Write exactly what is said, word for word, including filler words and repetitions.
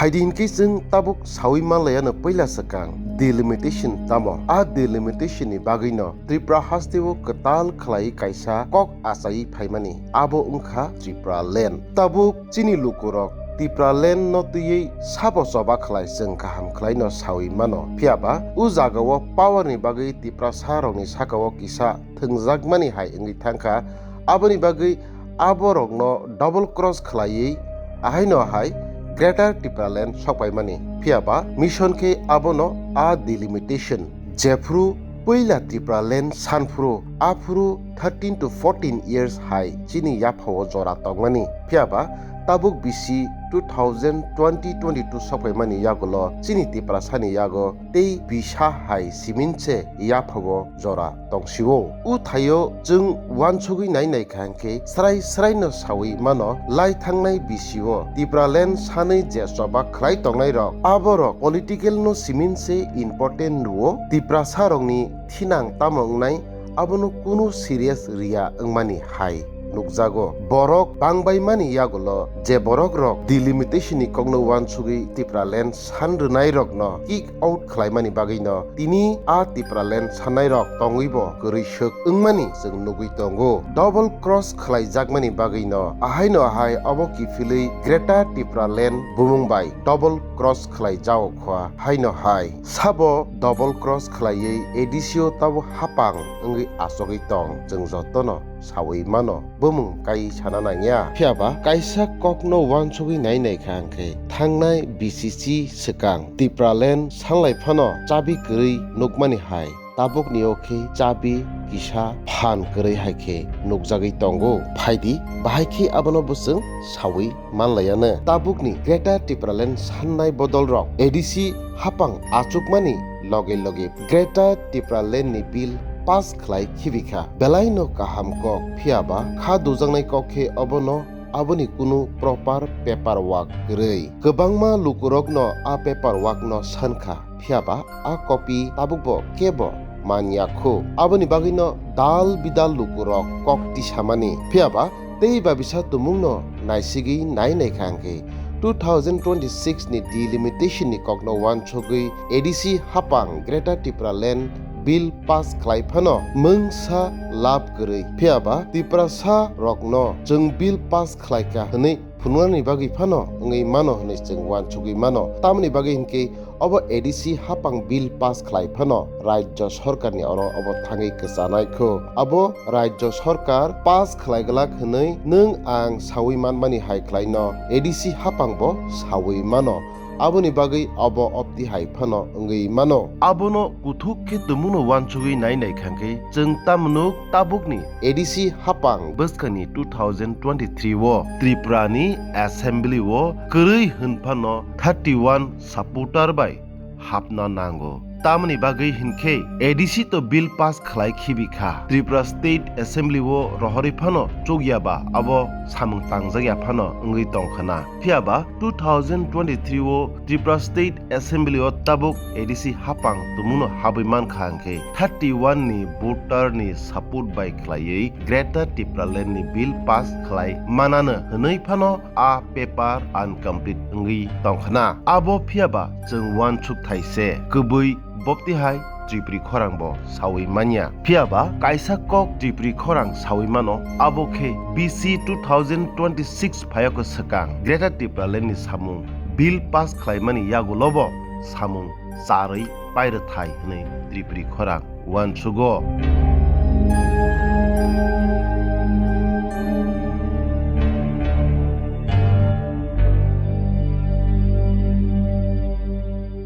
Phaidi hinkhe chwng tabuk sawi manlaiya no puila swkang delimitation tamo? A delimitation ni bagwi no Tripura hasteo kwtal khlai kaisa kok achai phaimani, abo wngkha Tripura land. Tabuk chini lukurok Tripura land no twiwi sabo choba khlai chwng kaham khlai no sawi mano, phiyaba o jagao power ni bagwi Tiprasa rokni sakao kisa thwngjakmani hai wngwi thangkha. Aboni bagwi aborokno double cross khlaiwi ahaino hai Greater Tipraland sokpaimani. Phiyaba mission khe abono a delimitation. Jephru puila Tipraland sanphru, aphuru thirteen to fourteen years hai chini yaphao jora tongmani. Phiyaba tabuk bisi two thousand twenty twenty-two sokpaimani yagulo chini Tiprasani yago tei bisa hai simin se yaphao jora tongsio. O thaio chwng uansugwi nai nai kha hwnkhe srai srai no sawi mano, lai thangnai bisio Tipraland sanwi je choba khlai tongnai rok, aborok political no simin se important nuo, Tiprasa rokni thinang tamo wngnai abono kunu serious riya wngmani hai nukjago. Borok bangbaimani yagulo je borokrok delimitation ni kokno uansugwi Tipraland san rwnairokno kick out khlaimani bagwino tini a Tipraland sannairok tongwibo kwrwi swk wngmani chwng nugwi tongo. Double cross khlaijakmani bagwino ahaino ahai obo kiphilwi Greater Tipraland bumung bai double cross khlai jao khwa haino hai. Sabo double cross khlaiwi A D C o tabo hapang wngwi achogwi tong, chwng jotono sawi mano, bumung kai sana nangya. Phiyaba kaisa kokno uansugwi nai nai kha hwnkhe thangnai B C C swkang Tipraland sanlai phano chabi kwrwi nukmani hai. Tabukni o khe chabi kisa phan kwrwi hai khe nukjagwi tongo. Phaidi, bahai khe abono bo chwng sawi manlaiya no. Tabukni Greater Tipraland sannai bodolrok A D C hapang achukmani loge loge Greater Tipraland ni bill pass khlai khibikha. Belai no kaham kok, phiyaba kha dujaknai kok khe obono aboni kunu proper paper work kwrwi. Kwbangma lukurokno a paper work no sankha, phiyaba a copy tabukbo kebo manya khu. Aboni bagwino dal bidal lukurok kok tisamani, phiyaba tei babisa tumungno naisigwi nai nai kha hwnkhe two thousand twenty-six ni delimitation ni kokno uansugwi A D C hapang Greater Tipraland bill pass khlai phano mungsa lab kwrwi, phiyaba Tiprasa rokno chwng bill pass khlai kha hwnwi phunuknani bagwi phano wngwi mano hwnwi chwng uansugwi mano. Tamoni bagwi hinkhe obo A D C hapang bill pass khlai phano Rajya Sorkarni oro obo thangwi kwchanai khu. Abo Rajya Sorkar pass khlai glak hwnwi nwng ang sawi manmani hai khlaino A D C hapangbo sawi mano. Aboni bagwi obo opti hai phano wngwi mano. Abono kuthuk khe tumungno uansugwi nai nai kha hwnkhe chwng tamno tabukni A D C hapang bwskangni two thousand twenty-three o Tripura ni Assembly o kwrwi hwn phano thirty-one supporter bai hapna nango. Tamoni bagwi hinkhe A D C to bill pass khlai khibi kha. Tripura State Assembly o rohorwi phano chukya ba abo samung tangjak ya phano wngwi tong khna. Phiyaba two thousand twenty-three o Tripura State Assembly o tabuk A D C hapang tumungno habwi man kha hwnkhe thirty-one ni voter ni support bai khlaiwi Greater Tipraland ni bill pass khlai manano hwnwi phano a paper incomplete wngwi tong khna. Abo phiyaba chwng uansuk thai se kwbwi bopti hai Tripuri khorang bo sawi manya. Phiyaba kaisa kok Tripuri khorang sawi mano, abo khe B C two thousand twenty-six phayoko swkang Greater Tipraland ni samung bill pass khlaimani yagulo bo samung charwi pairwthai hwnwi Tripuri khorang uansugo.